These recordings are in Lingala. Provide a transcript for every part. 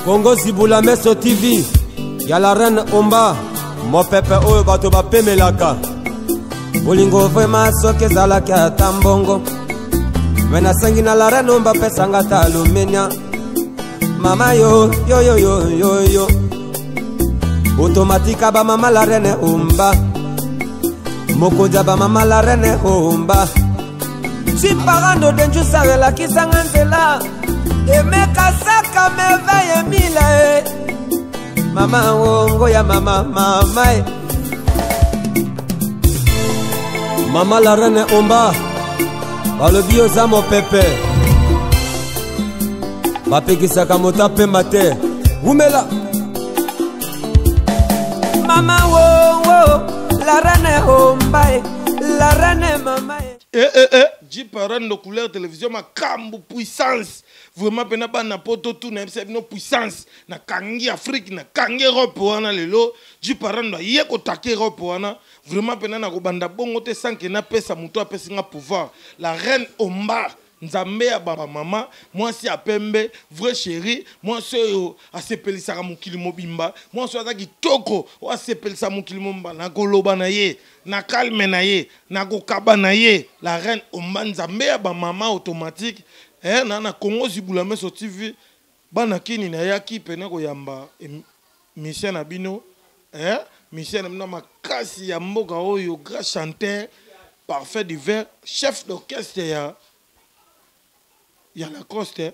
Congo Zibula Meso TV ya la reine Omba mopepe oyo bato bapemelaka bolingo vrema soki ezalaki ata mbongo me nasengi na la reine Omba pesanga ata alumenia mama yo yo yo yo yo yo otomatika bamama la reine Omba mokonzi ya bamama la reine Omba Chiparando denjusa elakisanga nzela emekasaka merveille emila e mama wongo ya mama mama e mama la reine omba balobi oza mopepe bapekisaka moto apemba te wumela mama wongo la reine omba e la reine mama e Eh, eh, eh, Jeep Rando couleur télévision makambu puissance vraiment pena bana poto tout na yebisa bino puissance na kangi Afrique na kangi Europe wana lelo Jeep Rando aye kotake Europe wana vraiment pena na kobanda bongo te sans que napesa moto apesi nga pouvoir la reine Omba nzambe ya bamama mwasi ya pembe vrai chéri mwasi oyo asepelisaka mokili mobimba mwasi oyo aza kitoko oyo asepelisa mokili mobimba na koloba na ye na calme na ye na kokaba na ye la reine omba nzambe ya bamama automatique eh, na na congo zibula meso tv bana kini nayaki pene koyamba mission na bino eh, mission na bino makasi ya mboka oyo grand chanteur parfait d'hiver chef d'orchestre ya ya Lacoste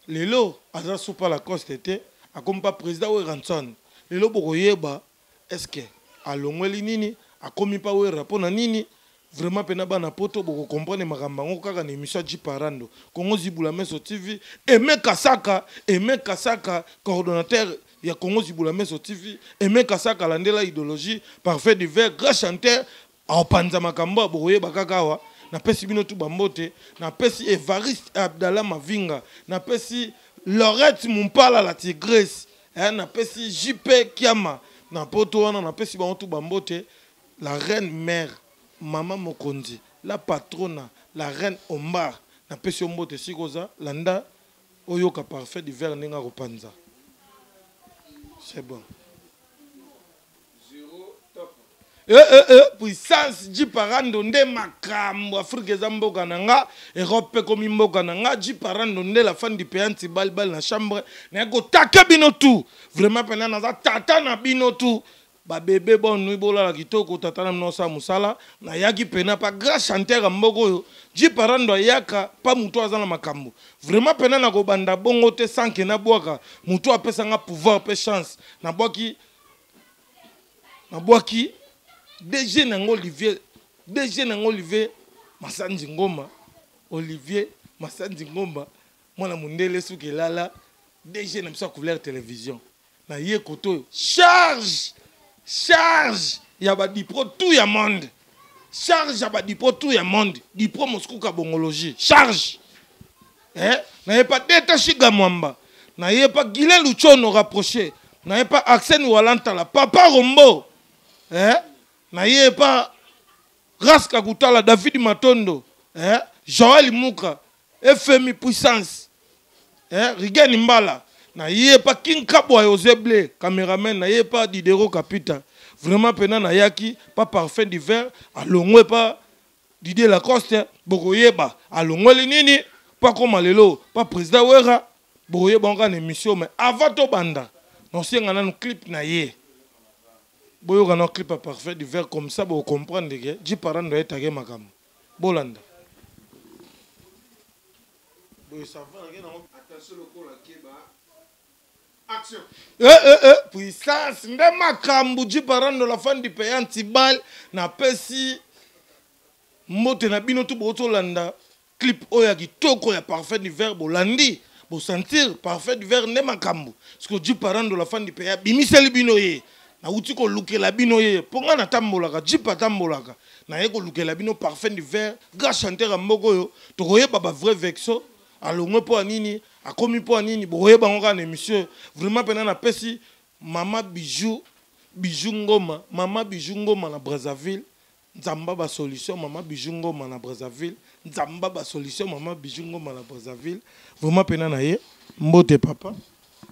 lelo aza supa Lacoste te akomi pa président Werrason lelo bokoyeba est ce que alongweli nini akomi pa Werra mpo na nini vraiment pena bana poto bokocomprendre makambo yango kaka na émission ya Jiparando Congo Zibula Meso TV Aimé Kasaka Aimé Kasaka coordonnateur ya Congo Zibula Meso TV Aimé Kasaka alandela idéologie parfait d'hiver grand chanteur aopanza makambo ya bokoyeba kaka awa napesi bino tu bambote napesi Evariste Abdallah Mavinga napesi Laurette Mumpala la Tigresse eh, napesi JP Kiama na poto wana napesi bango tu bambote la reine mère mama mokonzi la patrona la reine Omar napesi yo mbote esika oza landa oyoka parfait d'hiver ndenge akopanza c'est bon Eh, eh, eh, puissance jiparando nde makambo afrika eza mboka na nga europe mpe ekomi mboka na nga jiparando nde la fan du peanti balibali na chambre naye kotake bino tout vraiment mpena naza tata na bino tout babebe bonne nuit bolala kitoko tata na bino osala mosala nayaki mpena pa grand chanteur ya mboka oyo jiparando ayaka pa moto aza na makambo vraiment mpena nakobanda bongo te sanke nabwaka moto apesa nga pouvoir mpe chance nabwaki nabwaki DG nango Olivier DG nango Olivier Masanzi Ngoma Olivier Masanzi Ngoma mwana mondele suki elala DG na biso ya couleur télévision na ye koto oyo charge charge ya badipro tout ya monde charge ya badipro tout ya monde dipro moskuka bongologie charge eh, naye pa deta shiga mwamba naye pa guilin luchono rapproché naye pa arsène walantala papa rombo eh, naye pa raska kutala david matondo eh, joel muka fmi puissance eh, rigen mbala naye pa king kabwa ozeble cameraman naye pa didero kapita vraiment pena nayaki pa parfum d'hiver alongwe pa Didier Lacoste bokoyeba alongoli nini mpo akoma lelo pa président Werra bokoyeba yango kaka na émission mais avant tobanda naosenga nanu clip na ye boyoka na clip ya parfait du verre comme ça bokocomprendre ke jiparando ayetake makambo bolanda boye ça va Attention lokola keba Action. Eh, eh, eh, puissance nde makambo jiparando la fan du pays antibal napesi mbote na bino tu botolanda clip oyo ya kitoko ya parfait d'hiver bolandi bosentir parfait d'hiver nde makambo siko jiparando la fan du pays abimiseli bino ye nauti kolukela bino ye mpo ngai natambolaka jip atambolaka naye kolukela bino parfait d'hiver grand chanteur ya mboka oyo tokoyeba ba vrai vexo alongwe mpo ya nini akomi mpo ya nini bokoyeba yango kaka na émission vraiment mpena napesi mama bijou bijou ngoma mama bijou ngoma na brazzaville nzamba ba solution mama bijou ngoma na brazzaville nzamba ba solution mama bijou ngoma na brazzaville vraiment mpena na ye mbote papa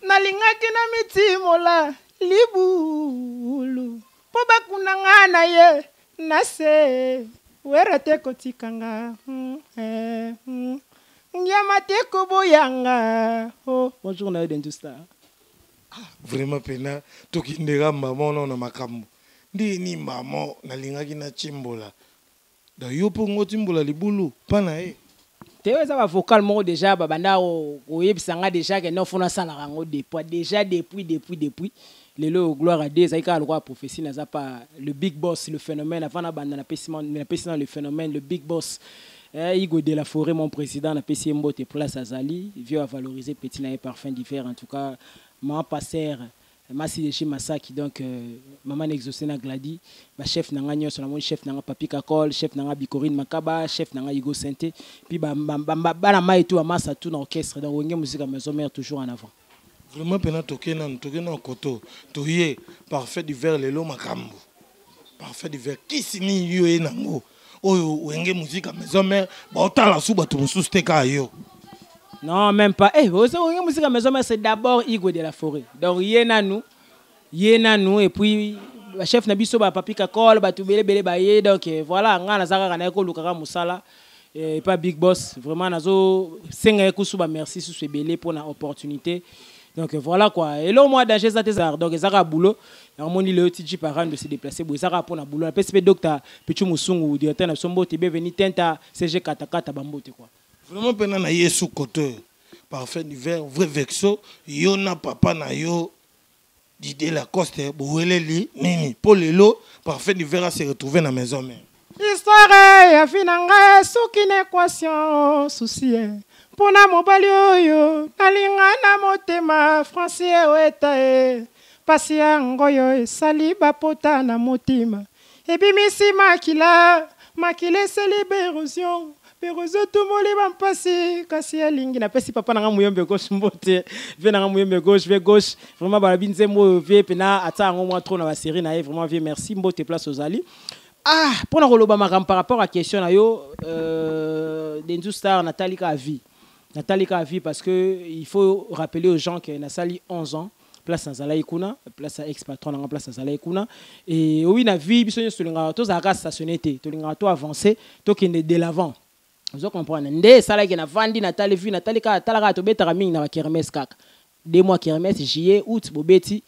Na Nalingaki na mitimola libulu mpo bakunda nga na ye na se. Wera te kotika nga eh, Ngiama te koboya nga oh. Bonjour na yo Denju Star. Ah, vraiment pena tokendeka mama wana na makambo nde ni mama nalingaki nachimbola. Donc yo mpo ngo timbola libulu mpa na ye. Te, oyo eza bavocal moko déjà babanda koyebisa nga déjà ke non, faut nasalaka yango depuis déjà, depuis lelo. Gloire à Dieu, ezali kaka lokola prophétie. Naza pa le big boss, le phénomène. Avant nabanda, napesi na le phénomène, le big boss, Igo de la Forêt, mon président, napesi ye mbote place azali. Vieux avaloriser petit na ye Parfum d'Hiver. En tout cas, ma passer Masi Masaki, donc maman exaucé na Glady, ba chef na nga nyonso, na mon chef na nga Papi Kakol, chef na nga Bikorine Makaba, chef na nga Igo Sente, puis ba ba ba bana mai tout massa tout na orchestre. Donc Wenge Musique Maison Mère, toujours en avant. Vraiment pena toke nanu, toke na koto toye Parfait d'Hiver. Lelo makambo Parfait d'Hiver, kisi nini yo ye nango oyo Wenge Musique Maison Mère baotala su bato mosusu te, kaka yo? Non, même pas. Eh, Wenge Musique Maison Mère, c'est d'abord Igo de la Forêt. Donc ye nanu, ye nanu, et puis chef na biso ba Papi Kakol, bato bele bele ba ye. Donc voilà, nga naza kaka na kolukaka mosala et pas big boss. Vraiment nazo senga ye kusu ba merci susu ebele pour na opportunité. Donc voilà quoi. Et là moi danger ça te donc ezaka boulot. Namoni le TG parent de se déplacer bo ezaka pour na boulot. Napesi pe docteur Pichu Musungu, directeur na biso mbote, bienvenue tenta CG katakata bambote quoi. Vraiment mpena na ye su kote Parfait d'Hiver, vrai vexo, yo na papa na yo Didier Lacoste boweleli nini mpo lelo Parfait d'Hiver a se retrouver na Maison Mère? Histoire ya vie na ngai soki na équation susi mpona mobali oyo nalinga na motema Francis eweta e pasi yango oyo esali bapota na motema, ebimisi makila, makila esali baérosion, baérosion tumoli bampasi, kasi alingi. Napesi papa na nga Muyombe Gauche mbote, vieux na nga Muyombe Gauche, vieux Gauche. Vraiment balobi nzembo oyo vieux mpena atia yango mwa trop na basérie na ye. Vraiment vieux, merci, mbote place ozali. Ah, mpona koloba makambo par rapport à question na yo, Denzu Star, natali kaka vie, natali kaka vie, parce que il faut rappeler aux gens que nasali 11 ans place nazalaki kuna, place ya ex patron nanga, place nazalaki kuna. Et oui, na vie biso nyonso tolingaka tozalaka stationné te, tolingaka to avancer, tokende de l'avant. Ozo comprendre nde esalaki navandi, natali vie, natali kaka, tala kaka, tobetaka mingi na bakermesse, kaka 2 mois kermesse, juillet, août, bobeti,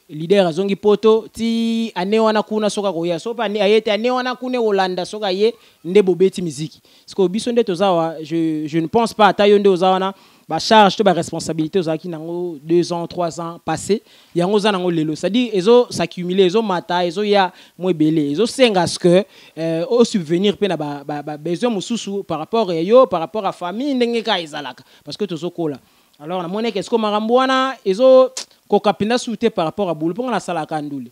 leader azongi poto ti ane wana kuna. Soki akoya, so mpe aye te, ane wana kuna ekolanda. Soki aye nde bobeti miziki. Sikoyo biso nde toza wa, je ne pense pas ata yo nde oza wana, bacharge to baresponsabilité ozalaki nango 2 ans, 3 ans passé, yango oza nango lelo. C'est-à-dire ezo s'accumuler, ezomata, ezoya mo ebele, ezosenga ce que osubvenir mpe na babesoin mosusu par rapport ya yo, par rapport à famille, ndenge kaka ezalaka, parce que tozokola. Alors namoni eke siko makambo wana ezokoka mpenza su te par rapport à boulot, mponga nasalaka ndule.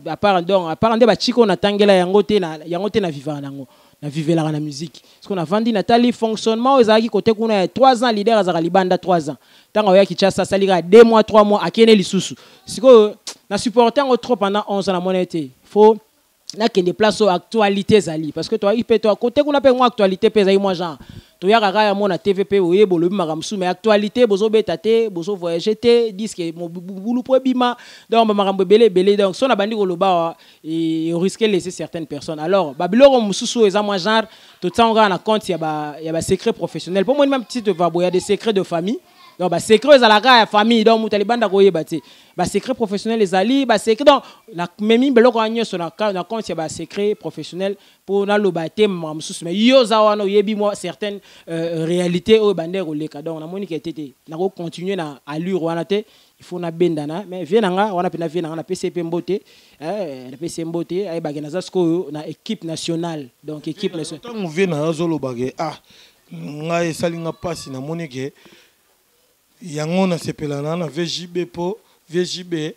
À part, donc à part nde bachika oyo natangela yango te, na yango te, na vivaka nango, na vivelaka na musique. Parce que navandi, natali fonctionnement oyo ezalaki kote kuna ya 3 ans, leader azalaka libanda 3 ans, ntango aoya Kinshasa asali kaka 2 mois, 3 mois, akende lisusu. Sikoyo na supporte yango trop pendant 11 ans, namoni ete faut nakende place oyo actualité ezali, parce que toyaki mpe to kote kuna mpe mwa actualité mpe ezali mwa genre toyaka kaka ya mona TV mpe oyeba olobi makambo mosusu, mais actualité bozobeta te, bozovoyage te, disque mobulu po ebima, donc bamakambo ebele ebele. Donc so na bandi koloba awa, risque laisser certaines personnes. Alors babiloko mosusu oyo eza mwa genre totiango kaka na compte ya basecret professionnel, mpo moni même titre va boya des secrets de famille. Donc basecret oyo ezalaka ya famille, donc moto alibanda koyeba te. Basecret professionnel ezali basecret, donc namemi biloko wana nyonso na compte ya basecret professionnel mpo naloba te makambo mosusu. Mais yo oza wana, oyebi mwa certaines réalité oyo bande koleka. Donc namoni ke te te, nakocontinue na allure wana te, il faut nabendana. Mais vieux na nga wana mpena, vieux na nga, napesi ye mpe mbote, napesi ye mbote, ayebake naza sikoyo na équipe nationale, donc équipe nationale. Ntango vieux na yo azolobake, ah, ngai esali nga mpasi, namoni ke yango nasepela na VJB, mpo VJB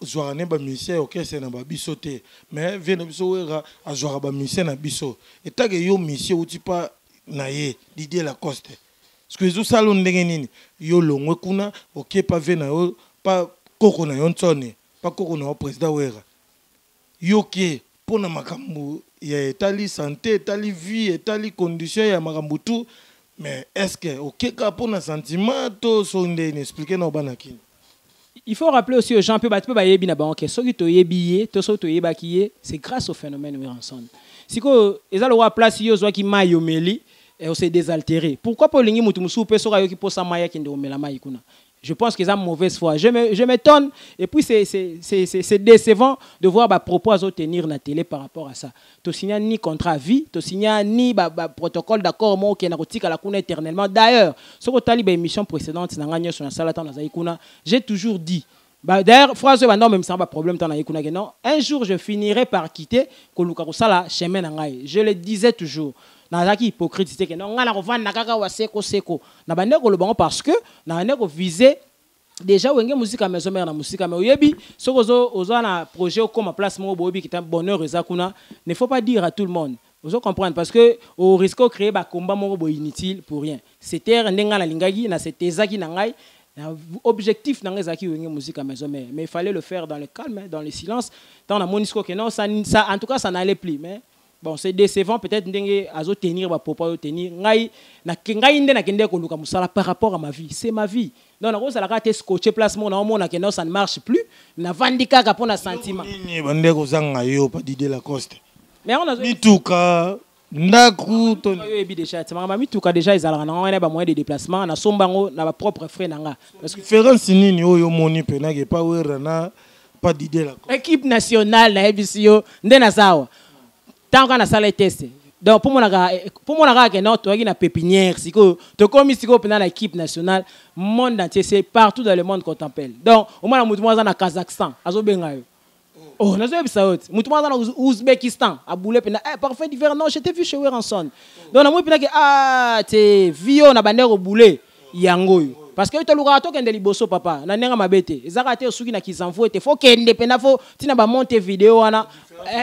azwaka ne bamusicien ya orchestre na babiso te, mais vieux na biso Wera azwaka bamusicien na biso. Etake yo musicien outi pa na ye Didier Lacoste, parce que ezosala yo ndenge nini? Yo longwe kuna, oke pa vieux na yo, pa koko na yo Ntsone, pa koko na yo président Wera, yo ke mpo na makambo ya etali santé, etali vie, etali condition ya makambo tout. Mais est ce que okeka mpo na sentiment to so ndeni? Explique na bana kini. Il faut rappeler aussi aux gens mpe bato mpe bayebi na bango ke soki toyebi ye to soki toyebaki ye, c'est grâce au phénomène Werrason. Sikoyo eza lokola place yo ozwaki mai, omeli, ose désaltéré. Pourquoi mpo olingi motu mosusu mpe soki ayoki mposa mai, akende komela mai kuna? Je pense que c'est mauvaise foi. Je m'étonne et puis c'est décevant de voir ba propos à tenir na télé par rapport à ça. To signa ni contrat à vie, to signa ni ba protocole d'accord moko ke na kotikala kuna éternellement. D'ailleurs, soki otali ba émission précédente na nga nyonso na sala ntango nazali kuna, j'ai toujours dit, bah, d'ailleurs, phrase oyo banda omemisa ba problème ntango naye kuna, ke non, un jour je finirai par quitter, koluka kosala chemin na ngai. Je le disais toujours, nazalaki hypocrite te ke non, ngai nakovanda kaka wa seko seko. Na bande koloba ngo parce que na bande koviser déjà Wenge Musica Maison Mère na mosika. Mais oyebi, soki oza na projet okóma place moko, boyebi kita bonheur eza kuna, ne faut pas dire à tout le monde, ozo comprendre, parce que au risque créer bacombat moko boye inutile pour rien. C'était ndenge ngai nalingaki na c'était ezaki na ngai objectif na ngai, ezalaki Wenge Musica Maison Mère, mais il fallait le faire dans le calme, dans le silence. Tant namoni sikoyo ke non, ça, en tout cas, ça n'allait plus. Mais bon, c'est décevant peut-être ndenge azotenir bapropos, azotenir. Ngai ngai nde nakende koluka mosala par rapport à ma vie. C'est ma vie, donc nakozalaka te scotché place moko, naomona ke non, ça ne marche plus, navandi kaka mpo na sentiment. Nini bande kozanga yo pa Didier Lacoste? Mais yango nazo Mituka, ndako to Oyo oyebi déjà ti makambo ya mituka déjà ezalaka nango wana, bamoyen de déplacement, nasomba yango na bapropre frais na nga parce que Différence nini oyo omoni mpenake pa Wera na pa Didier Lacoste? Équipe nationale, nayebisi yo nde naza awa. Ntango kaka nasala test, donc mpo monaka ke non, toyaki na pépinière, sikoyo tokomi sikoyo mpenza na équipe nationale. Monde entier, c'est partout dans le monde qu'on t'appelle. Donc omona motu moko aza na Kazakhstan azobenga yo. Oh, nazoyebisa yo ti motu moko aza na Ouzbékistan abule mpenza, eh, Parfait d'hiver, non, je t'ai vu chez Werrason. Donc namoni mpenza ke ah te, vie oyo na bandeko kobule yango oyo, parce que tolukaka tokende liboso, papa, na ndenge mabe te. Ezaka te osuki na Kinzamvu ete fo kende mpenza, fo ntina bamonte video wana.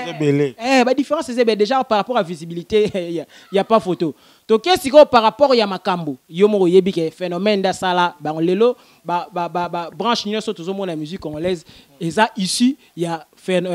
Ebele. Eh, ba différence eza ebele. Déjà par rapport à visibilité, y a pas photo. Toke sikoyo par rapport ya makambo yo moko oyebi ke phénomène nde asala bango lelo, ba branche nyonso tozomona ya musique congolaise eza issu ya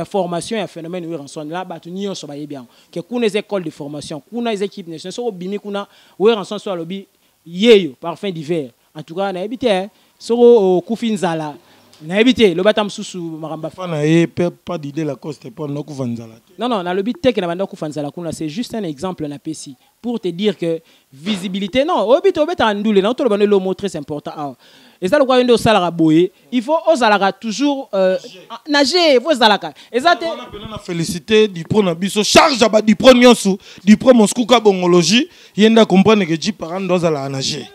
formation ya phénomène Werrason. La bato nyonso bayebi yango ke kuna eza école de formation, kuna eza équipe nationale. Soki obimi kuna, Werrason so alobi yeyo Parfum d'hiver, en tout cas nayebi te, eh, soki okufi nzala, nayebi te, loba ata mosusu makambo. Fa na ye pe pa Didier Lacoste mpo nakufa nzala te. Non, nalobi te ke na banda kufa nzala kuna. C'est juste un exemple napesi pour te dire que visibilité, non, oyebi te, obetaka ndule na otoloba no elo très important awa eza lokola yo nde osalaka boye, il faut ozalaka toujours nager, faut ezalaka eza te. Wana mpena na félicité Dipro na biso, charge ya badipro nyonso, Dipro Moskuka bongologie, ye nde acomprendre ke ji parando azalaka na g.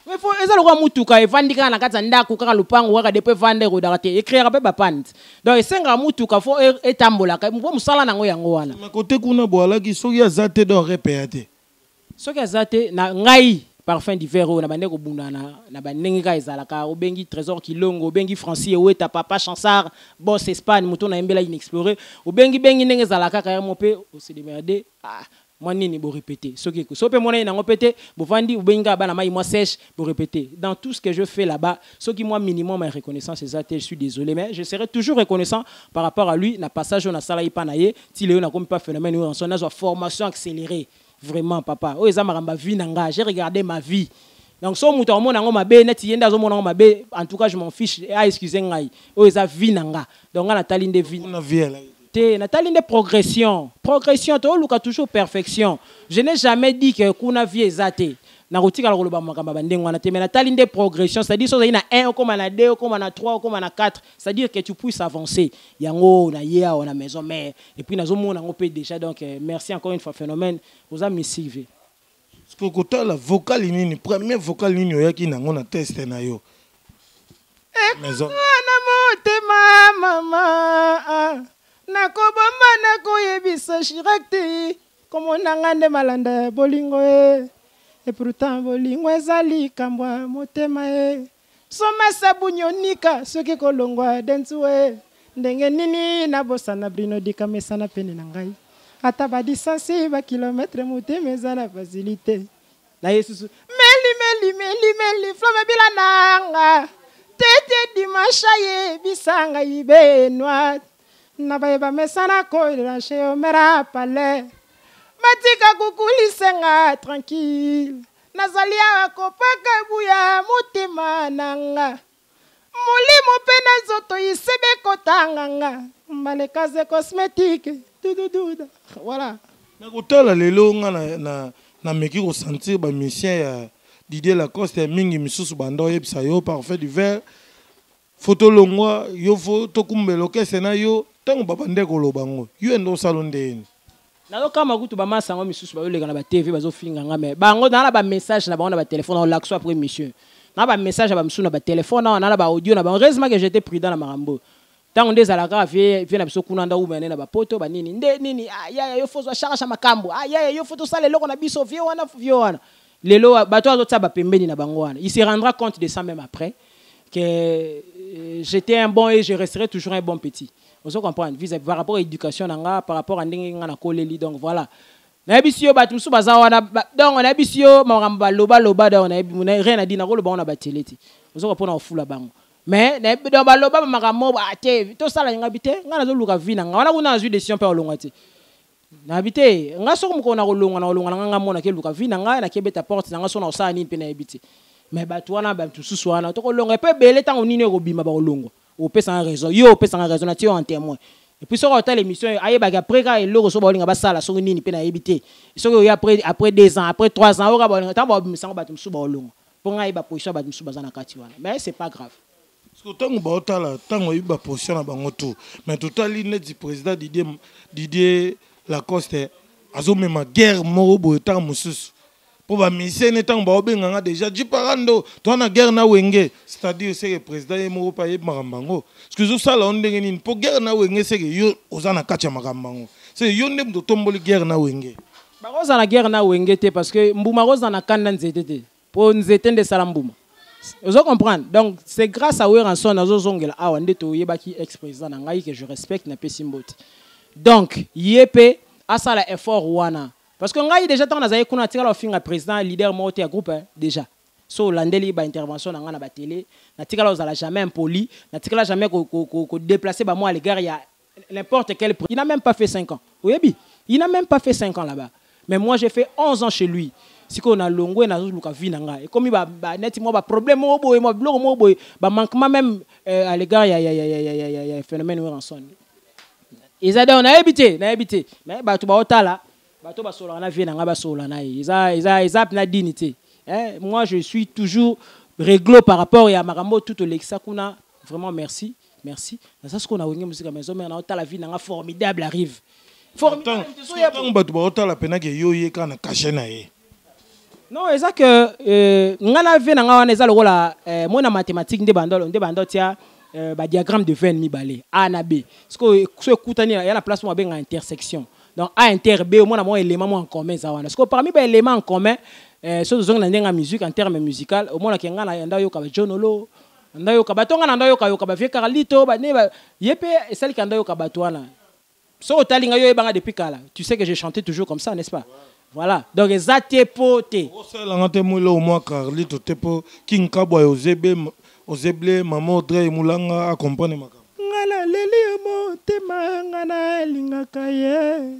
Mais faut eza lokola mutuka evandi kaka na kati ya ndako, kaka lopango kaka, depuis evanda erodaka te, ecréaka mpe bapanne. Donc esengaka mutuka fo etambolaka mpo mosala nango yango wana. Mais kote kuna boalaki soki aza te, donc repeya te. Soki aza te na ngai Parfum d'hiver oyo na bande kobunda na bandenge kaka ezalaka, obengi Trésor Kilongo, obengi Francis Eweta, papa Chansard, boss Espagne, moto nayembela inexploré, obengi bengi ndenge ezalaka kaka mo mpe ose démerde. Ah, mwa nini borépété, soki so mpe mona ye nango mpe te, bovandi, obengi kaka bana mai mwa sèche, borépété. Dans tout ce que je fais là-bas, soki mwa minimum ya reconnaissance eza te, je suis désolé, mais je serai toujours reconnaissant par rapport à lui na passage oyo nasalaki mpa na ye ti lelo nakomi pa phénomène oyo enso nazwa formation accélérée. Vraiment, papa, oyo eza makambo ya vie na nga. J'ai regardé ma vie. Donc so moto akomona yango mabe neti ye nde azomona yango mabe, en tout cas je m'en fiche, a excuse ngai, oyo eza vie na nga. Donc nga natali nde vie. Kuna vie alaki te, natali nde progression, progression, toluka toujours perfection. Je n'ai jamais dit que kuna vie eza te, nakotikala koloba makambo ya bandenge wana te, mais natali nde progression, c'est-à-dire so ozali na 1, okóma na 2, okóma na 3, okóma na 4, c'est-à-dire que tu puisses avancer. Yango na ye awa na Maison Mère et puis nazomona yango mpe déjà. Donc merci encore une fois, phénomène oza mystique ve. Parce que kotala vocal nini, premier vocal nini oyaki nango na test na yo maison? Na motema mama nakobomba, nakoyebisa Chirac te, komona nga nde malanda ya bolingo e, et pourtant bolingo eza likambo ya motema e, somasa bunyonika soki kolongwa dentu e, ndenge nini nabosana Brino Dikamesana pene na ngai, ata badistance bakilomètre, motema eza na facilité na ye susu meli meli meli meli flome bila nanga tete dimanche ayebisa ngai Benoit na bayeba mesana koranche omera pale batika kukulisenga tranquille, nazali awa kopaka buya motema nanga. Molimo mpe na nzoto isebe kotanga nga Mbalekaze cosmétique dudududa. Voilà. Na kotala lelo nga na, na, nameki kosentir ba musiciens ya Didier Lacoste ya mingi misusu banda oyebisa yo parfait du verre fo tolongwa yo fo tokumbela okese na yo ntango babande koloba ngo yo ende osalo ndeni. Nazokama kutu bamasa yango misusu bazoleka na batv bazofinga nga, mais bango naa na bamessage na bango na batelefone, olakso après mission na bamessage ya bamisusu na batelefone awa, naa na baaudio na bango. Heureusement que j'étais prudent na makambo ntango nde ezalaka kaka vie na biso kuna nda umene na bapoto banini nde nini. Ah, yaya, yo fo zwa charge ya makambo. Ah, yaya, yo fo tosala eloko na biso. Vie wana, vie wana lelo bato azotia bapembeni na bango wana, il se rendra compte de ça même après que j'étais un bon et je resterai toujours un bon petit. Ozo comprendre vis par rapport à éducation na nga, par rapport à ndenge nga na koleli. Donc voilà, nayebisi yo, bato mosusu baza wana donc nayebisi yo makambo balobaloba. Donc nayebi rien à dire, nakoloba wana batele te, ozoka mpona kofula bango. Mais donc baloba makambo te, tosala ngabi te. Nga nazoluka vie na nga wana kuna, nazwi décision mpe olongwa te. Nayebi te nga soki mokolo na kolongwa, na kolongwa na nga, nga mona keluka vie na ngai, nakebeta porte na nga so na kosala nini mpe nayebi te. Mais bato wana, bato mosusu wana, tokolonga epe ebele. Ntango nini ekobima, bakolongwa. Opesanga raison, yo opesanga raison, natie yo en témoin. Et puis soki otala émission, ayebaki après kaka eloko so baolinga basala soki nini mpe nayebi te. Soki oyo après 2 ans, après 3 ans, oyo kaka baolinga, ntango baobimisango, bato mosusu baolongwa mpo ngai ayeba position ya bato mosusu baza na kati wana. Mais c'est pas grave. Parce que ntango baotala, ntango oyebi baposition na bango tout, mais totali neti président Didier Lacoste azomema guerre moko boye. Ntango mosusu mpo bamusicien ne, ntango baobenganga déjà Jiparando, toa na guerre na Wenge, c'est-à-dire seke président ye moko mpe ayebi makambo yango. Parce que ezosala yo ndenge nini mpo guerre na Wenge, seke yo oza na kati ya makambo yango, seke yo nde moto otomboli guerre na Wenge? Bakozala na guerre na Wenge te, parce que mbuma akozala na kanda nzete te, mpo nzete nde esala mbuma. Ozo comprendre? Donc c'est grâce à Werrason, nazozongela awa nde toyebaki ex président na ngai que je respecte, napesi mbote. Donc ye mpe asala effort wana, parce que ngai déjà ntango nazali kuna, natikala kofinga président leader moko te ya groupe, hein, déjà so olandeli baintervention na ngai na batele, natikala kozala jamais impoli, natikala jamais kodéplacer bamo à l'égard ya n'importe quel. Il n'a même pas fait 5 ans, oyebi, il n'a même pas fait 5 ans là-bas, mais moi j'ai fait 11 ans chez lui. Sikoyo nalongwe, nazoluka vie na ngai, ekomi neti mwa baproblème moko boye, mwa biloko moko boye, bamanquement même à l'égard ya phénomène Werrason eza. Donc nayebi te, nayebi te, mais bato baotala, bato basololaka na vie na ngai, basolola na ye, eza mpena dini te. Eh, moi je suis toujours réglo par rapport ya makambo tout olekisa kuna. Vraiment merci, merci. Naza sikoyo na Wenge Musica Maison Mère, naotala vie na nga formidable arrive. Formidable. Ntango bato baotala mpenake yo ye kaka na cachet na ye. Non, eza que nga na vie na nga wana eza lokola moi na mathématique nde bando tia badiagramme de Venn mibale A na B. Sikoyo so ekutani ya na place mo babenga intersection, donc A inter B, omona mwa élément mo en commun eza wana. Sikoyo parmi baélément en commun, so tozongi na ndenge ya musique, en terme musical, omonaki nga na nda yoka bajonolo, nda yoka bato, nga na nda yoka yoka bavie Carlito bane ye mpe esalika nda yoka bato wana. So otali ngai, yo oyebanga depuis kala, tu sais que j'ai chanté toujours comme ça, n'est-ce pas? Voilà, donc eza te po te. Osalanga te mwelo mwa Carlito te, mpo King Kabwa ozebe ozeble mama Audrey Mulanga acomprendre makambo. Nga naleli yo motema, nga nalingaka ye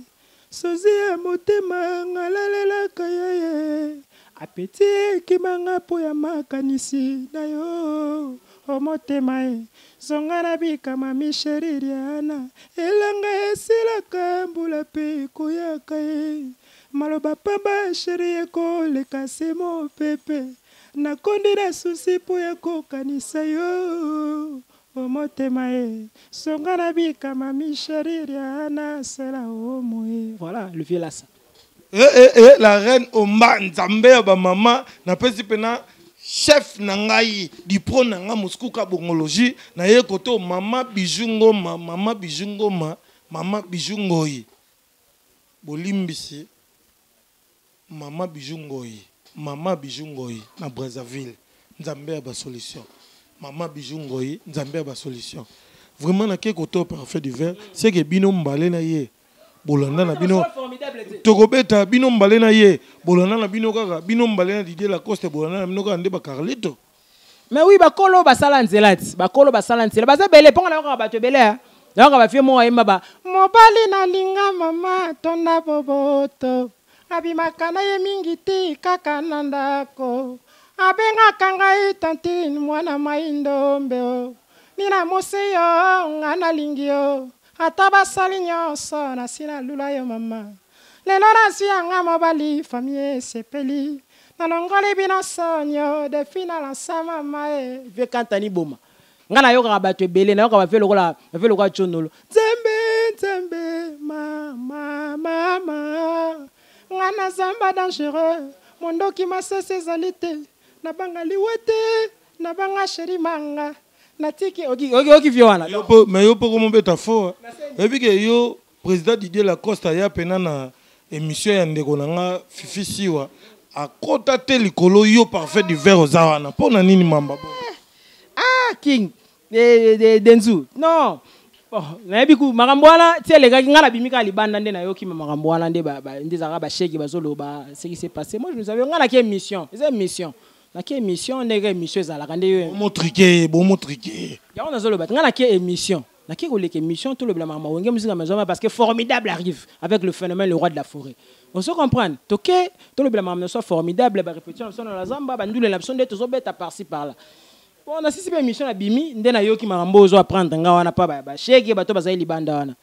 sozi ya motema, nga lalelaka ye apeti ekimanga mpo ya makanisi na yo o motema e zonga na bikama misheri Riana. Elanga esilaka, mbula mpe ekoyaka ye, maloba pamba chéri ekoleka se mopepe. Nakondi na souci mpo ya kokanisa yo o motema e songa na bikama misheri Riana sela omoye. Voilà le vieux là ça. Eh, eh, eh, la reine Omba, nzambe ya bamama, napesi mpena chef na ngai dipro na ngai Moskuka bongologie naye koto mama Bijou Ngoma, mama Bijou Ngoma, mama Bijou Ngoi, bolimbisi, mama Bijou Ngoi, mama Bijou Ngoi na Brazzaville, nzambe ya basolution, mama Bijou Ngoi, nzambe ya basolution. Vraiment nake koto parfait du verre, c'est que bino mbale na ye bolanda na bino, tokobeta bino mbale na ye, bolanda na bino kaka bino mbale na Didier Lacoste, bolanda na bino kaka nde bacarlito. Mais oui, bakolo basala nzela ti, bakolo basala nzela baza ebele mponga nayokaka bato ebele nayoka bafie moko ayemba ba mobali nalinga mama tonda boboto, abimaka na ye mingi te kaka na ndako. Abengaka ngai tantine mwana mai ndombe o. Nina mosi yo nga nalingi yo. Ata basali nyonso nasi nalula yo mama. Lelo nazwi yanga mobali famille esepeli. Nalongoli bino sonyo depuis nalansa mama e. Vieux Kantani Boma. Nga nayokaka bato ebele, nayokaka ba vieux lokola ba vieux lokola Tshonolo. Nzembe nzembe mama mama nga naza mba dangereux mondoki masasi ezali te nabanga liwa te nabanga cheri manga natiki oki oki oki vieux wana. Yo po mais yo po komobeta fort. Oyebi ke yo président Didier Lacoste aya pena na émission ya ndeko na nga Fifi Siwa akota te likolo yo parfait du verre oza wana mpo na nini mamba bo Ah King Denzu non bon nayebi ku makambo wana ti elekaki ngai nabimi kaka libanda nde nayoki ma makambo wana nde nde ezalaka basheki bazoloba ce qui s'est passé. Moi je nous avais ngai naki émission, eza émission, naki émission ndenge émission ezalaka nde yo bomotrike bomotrike yango nazoloba te. Ngai naki émission, naki koleka émission, tolobela makambo Wenge Musica Maison Mère parce que Formidable arrive avec le phénomène, le roi de la forêt. On se comprendre, toke tolobela makambo na biso Formidable, barépétition na biso na zamba, bandule na biso nde tozobeta par-ci par-là. Bon, nasisi mpe émission, nabimi nde nayoki makambo oyo ozo apprendre nga wana pa bashege bato bazali libanda wana.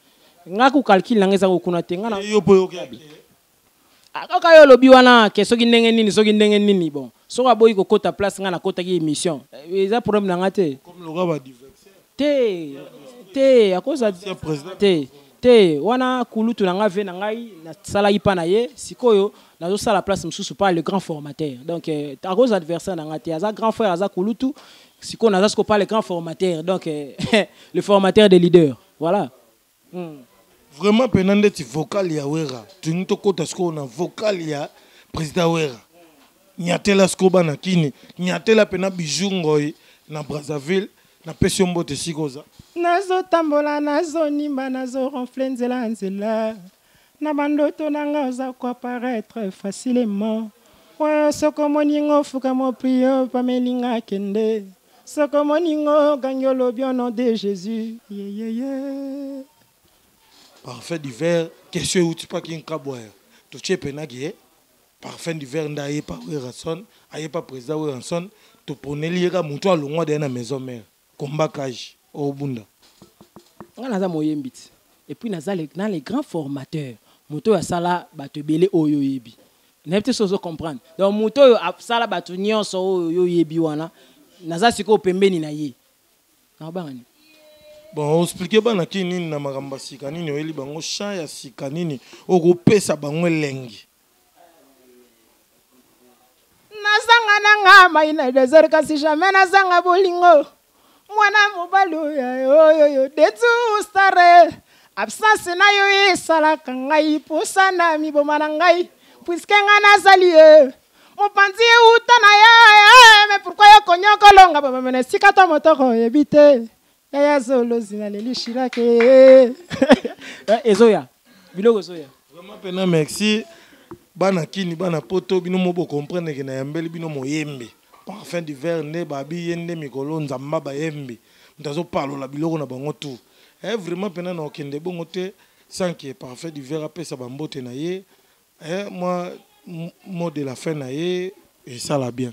Nga ku calcul na nga eza kokuna te nga na yo mpo yoki. Ah, kaka yo olobi wana ke soki ndenge nini, soki ndenge nini. Bon, soki aboyi kokota place nga nakotaki émission, eza problème na nga te. Comme lokola badversaire. Te te, akoza président. Te te, wana kulutu na nga ve na ngai nasalaki mpa na ye. Sikoyo nazosala place mosusu pa le grand formateur. Donc akoza adversaire na nga te, aza grand frère, aza kulutu. Sikoyo naza sikoyo pa le grand formateur, donc le formateur des leaders, voilà. Vraiment mpena ndeti vocal ya Wera, tolingi tokɔta sikoyo na vocal ya président Wera. Nyatela sikoyo bana kini, nyatela mpena Bijou Ngoi na Brazzaville. Napesi yo mbote esika oza. Nazotambola, nazonimba, nazoronfle nzela nzela na bandoto na nga oza koapparaître facilement. Oyo soki omoninga ofuka moprio pamelinga kende, soki omoninga ogangi olobi au nom de Jésus yeyeye. Parfait d'hiver, question euti mpaki nkabwaya totie mpenaki ye Parfum d'hiver nde ayepa Werrason, ayepa président Werrason. Toponeli ye ka motu alongwa deya na Maison Mère komba kage obunda. Nga naza moyembi ti et puis naza na les grands formateurs, moto oyo asala bato ebele oyo oyebi. Nayebi te so ozo comprendre. Donc moto oyo asala bato nyonso oyo yo oyebi wana, naza sikoyo pembeni na ye, nakobanga nini? Bon, oexplike bana ki nini na makambo ya sika nini oyeli bango, champ ya sika nini okopesa bango elengi? Nazanga nanga mai na désert, kasi jamais nazanga bolingo. Mwana mobali oyo oyoyo Detu Star, absence na yo esalaka ngai posa na miboma na ngai, puisque ngai nazali ye mopanzi euta na ye. Mais pourquoi yo konyokolonga bamama na esika to motoko oyebi te yaya zolozi na leli shirake? Ezoya, biloko ezoya. Vraiment mpena merci bana kini, bana poto, bino mo bocomprendre ke nayambeli bino moyembi Parfum d'hiver nde babi ye nde mikolo nzamba bayembi moto azopalola biloko na bango tout. Vraiment mpena na okende bongo te sans que Parfum d'hiver apesa bambote na ye, mwa mot de la fin na ye esala bien.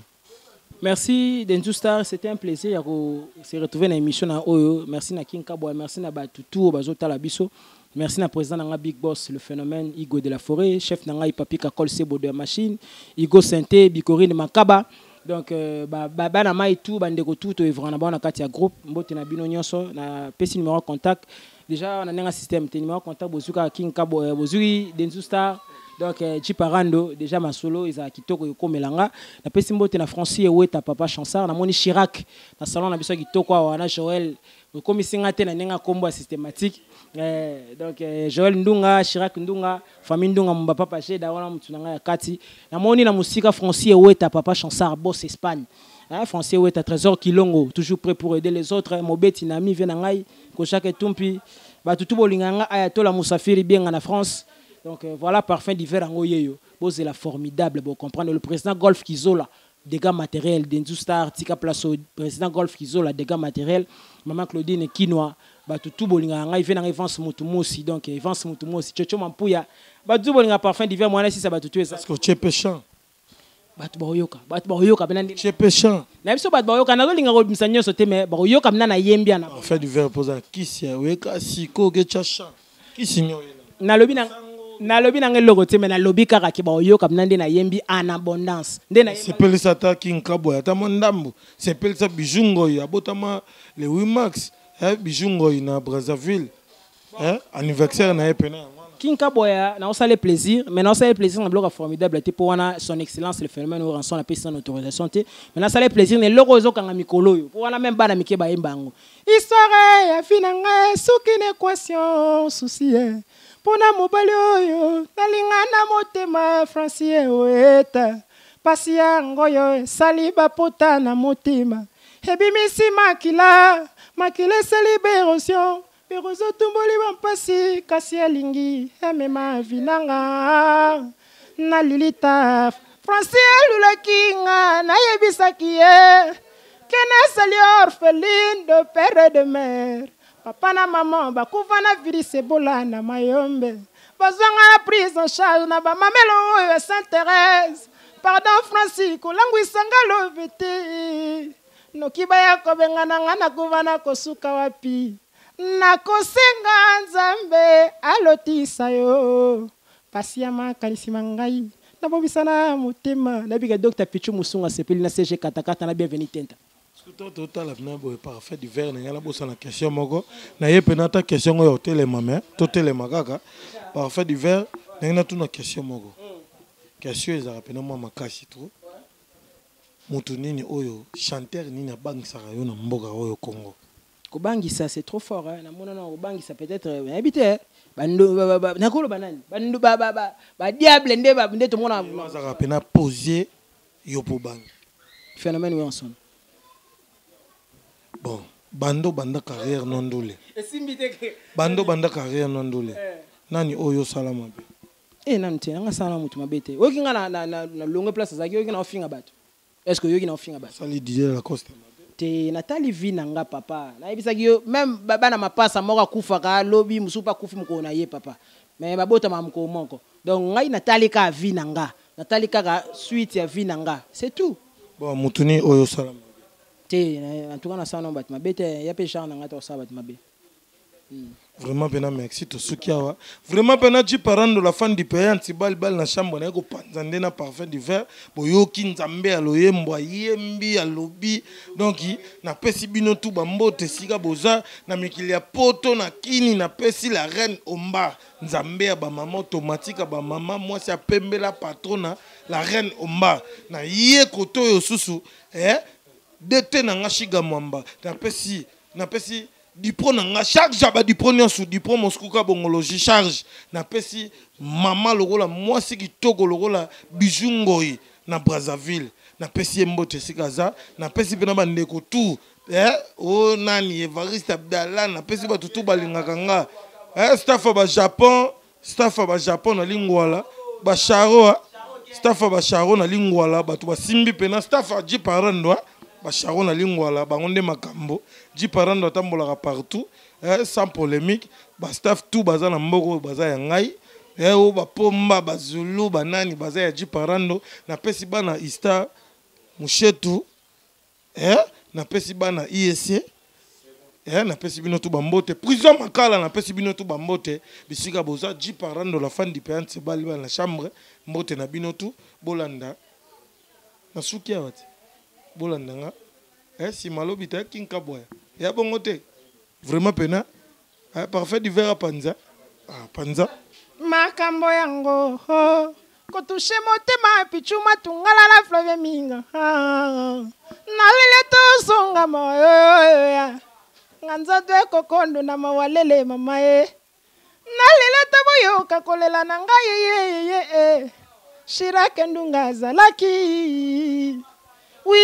Merci Denzu Star, c'était un plaisir de se retrouver dans l'émission na oyo. Merci na King Kabwa, merci na batu oyo bazotala biso. Merci na président nanga Big Boss, le phénomène Igo de la forêt, chef nanga Papi Kakol Sebo de la machine, Igo Synthé, Bikorine Makaba. Donc ba ba bana mai tout bandeko tout to evra na ba na kati ya groupe mbote na bino nyonso. Na pesi numéro contact déjà na nenga système te numéro contact bozuka King Kabo, bozui Denzu Star. Donc Chiparando déjà masolo eza kitoko yokomelanga. Na pesi mbote na Francis Eweta, papa Chansard, na moni Chirac na salon na biso kitoko awa na Joël okomisi nga te na ndenge kombo ya systématique. Donc Joël Ndunga, Chirac Ndunga, famille Ndunga mba papa Jeda wana mutu na nga ya kati. Na moni na musika Francis Eweta, papa Chansard, boss Espagne. Hein, Francis Eweta, Trésor Kilongo, toujours prêt pour aider les autres. Mobeti na mi vient na ngai, Koshake Tumpi, batu bolinga nga Ayatollah Musafiri bien na France. Donc voilà Parfum d'hiver ngo yeyo. Bozela Formidable, bon comprendre le président Golf Kizola, dégâts matériels Denzu Star tika place au président Golf Kizola, dégâts matériels maman Claudine Kinoa, batu tout bolinga ngai vient na Evans Mutumosi. Donc Evans Mutumosi, Chocho Mampuya, batu bolinga Parfum d'hiver mwana si ça batu tout ça. Est-ce que tu es péchant? Bato bakoyoka, bato bakoyoka mpena nde. Chepe chant. Na biso bato bakoyoka, nazolinga kobimisa nyonso te, mais bakoyoka mpena nayembi yana. Parfait du verre poza kisi ya oyeka siko oketia chant. Kisi nyo yena. Nalobi na nalobi nanga eloko te, mais nalobi kaka ke bakoyoka mpena nde nayembi en abondance. Nde nayembi. Sepelisa ata King Kabwe ata mwa ndambu. Sepelisa Bijou Ngoyi abotama le 8 mars, eh, Bijou Ngoyi na Brazzaville. Eh, anniversaire na ye pena yango wana. King Kaboya, na osale plaisir, mais na osale plaisir na bloc formidable te po wana son excellence le phénomène Oranson na pesi na autorisation te, mais na sale plaisir na eloko ezo kanga mikolo yo po wana même bana mike ba yemba yango. Histoire ya vie na ngai soki na équation souci eh. Pona mobali oyo nalinga na motema Francie oeta pasi yango yo esali bapota na motema ebimisi makila makila esali bérosion Perozo tumboli ba mpasi kasi alingi amema vie na nga na lilita. Francis alulaki nga nayebisaki ye ke nasali orpheline de père et de mère. Papa na maman bakufa na virus Ebola na Mayombe, bazwanga na prise en charge na ba mamelo oyo ya Sainte Thérèse. Pardon Francis, kolangwisa nga love te, noki baya kobengana nga nakufa na kosuka wapi? Nakosenga Nzambe alotisa yo pasi ya makanisi ma ngai nabobisa na motema. Nayebi ke Docteur Pichu Musungu asepeli na CG Katakata na Bienvenu Tenta. Soki to totala na boye parfait du verre na ngai nabosana question moko na ye mpe nata question oyo otelema, mais totelema kaka parfait du verre na ngai natuna question moko. Question ezalaka mpena mwa makasi trop. Moto nini oyo chanteur nini abangisaka yo na mboka oyo Congo? Kobangisa c'est trop fort hein. Namona na kobangisa peut-être nayebi te bando nakoloba nani bando ba ba ba ba diable nde ba nde tomona azalaka mpena posé yo po bangi. Phénomène Wilson. Bon, bando banda carrière no ndule. Esimbi te ke. Bando banda carrière no ndule. Nani oyo osala mabe? Eh, nanu te, nanga sala mutu mabe te. Oyoki nga na na na, na longue place azalaki, oyoki na ofinga bato. Est-ce que oyoki na ofinga bato? Sali Didier Lacoste. Te natali vie na nga papa. Nayebisaki yo même bana mapasa moko akufaka lobi mosusu pa akufi mokolo na ye papa. Mais babotama mokolo moko. Donc ngai natali kaka vie na nga. Natali kaka suite ya vie na nga. C'est tout. Bon, mutu ni oyo osala mabe? Te, en tout cas nasala na bato mabe te. Ya pe genre na nga te osala bato mabe. Vraiment pena merci tosuki awa. Vraiment pena Jeep Arando la fan du pays antibal bal na chambre na ko panza nde na parfum du verre boyoki Nzambe ya loyembo ayembi alobi. Donc na pesi bino tout ba mbote sika boza na mikili ya poto na kini na pesi la reine Omba Nzambe ya ba mama automatique ya ba mama mwasi ya pembe la patrona la reine Omba na ye koto yo susu eh DT na nga Shiga Mwamba na pesi na pesi Dipro na nga charge ya ba dipro nyonso dipro Moscou ka bongologie charge na pesi mama lokola mwasi kitoko lokola Bijou Ngoyi na Brazzaville na pesi ye mbote esika aza na pesi pe na ba ndeko tout eh o nani Evariste Abdallah na pesi bato tout balingaka nga eh staff ya ba Japon staff ya ba Japon na Lingwala ba Charo ah staff ya ba Charo na Lingwala bato basimbi pena staff ya Jeep Arando ba Charo na Lingwala bango nde makambo Jeep Arando atambolaka partout eh, sans polémique ba staff tout baza na mboka oyo baza ya ngai eh, oyo ba Pomba ba Zulu ba nani baza ya Jeep Arando napesi bana Ista Mushetu eh, napesi bana IEC eh, napesi bino tu bambote prison Makala napesi bino tu bambote bisika boza Jeep Arando la fan du pays bali bana na chambre mbote na bino tu bolanda na suki awa te bolanda nga eh, sima lobi ta kinka boya ya bongo te vraiment pena eh, parfait du verre panza ah, panza makambo yango oh. Kotushe motema pichuma tungala la fleuve minga ah, nalele tozonga maoya nga nzoto ekokondo na mawalele mama e nalela taboyoka kolela na ngai ye ye ye Chirac Ndunga azalaki oui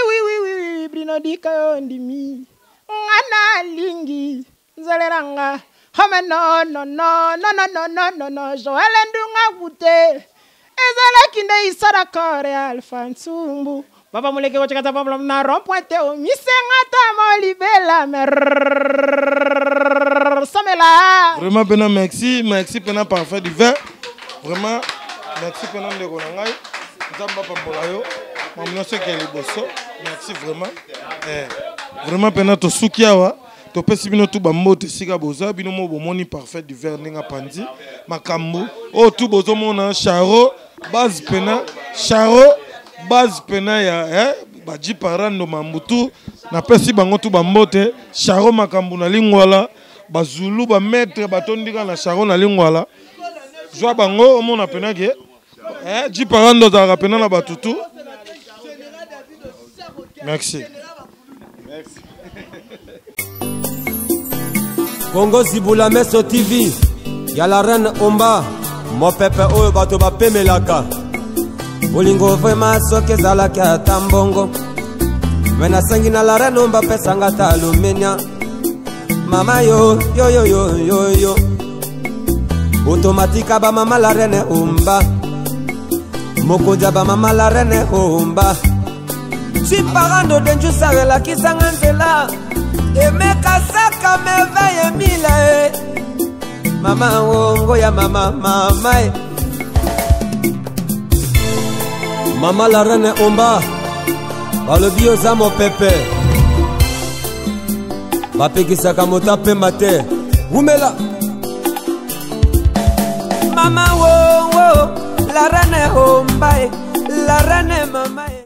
oui oui oui oui Bruno Dika yo ndimi nga nalingi nzelela nga home no no no no no no no no no Joël Ndunga gute ezalaki nde isara kore Alpha Ntsumbu papa muleke kochekata papa na rond point te omisenga ta molibela mer somela vraiment pena merci merci pena parfait du vin vraiment merci pena ndeko na ngai. Nzambe apambola yo. Mamu nyonso ekee liboso. Merci vraiment. Eh, vraiment mpena tosuki awa. Topesi bino tu bambote esika boza bino mo bomoni parfait du verre ndenge apanzi makambo oyo tu bozomona charo base pena charo base pena ya eh, baji parando mambutu napesi bango tu bambote charo makambo na lingwala bazulu bamaître batondika na charo na lingwala zwa bango omona pena ke eh, ji parando azalaka pena na bato tu. Merci. Congo Zibula Meso TV ya la reine Omba mopepe oyo bato bapemelaka bolingo vrema soki ezalaki ata mbongo me nasengi na la reine Omba pesanga ata alumenia mama yo yo yo yo yo yo otomatika bamama la reine Omba mokonzi ya bamama la reine Omba Chiparando denjusa elakisanga nzela emekasaka merveille mila e mama wongo ya mama mama e mama la reine Omba balobi oza mopepe bapekisaka moto apemba te wumela mama wongo la reine Omba e la reine mama e.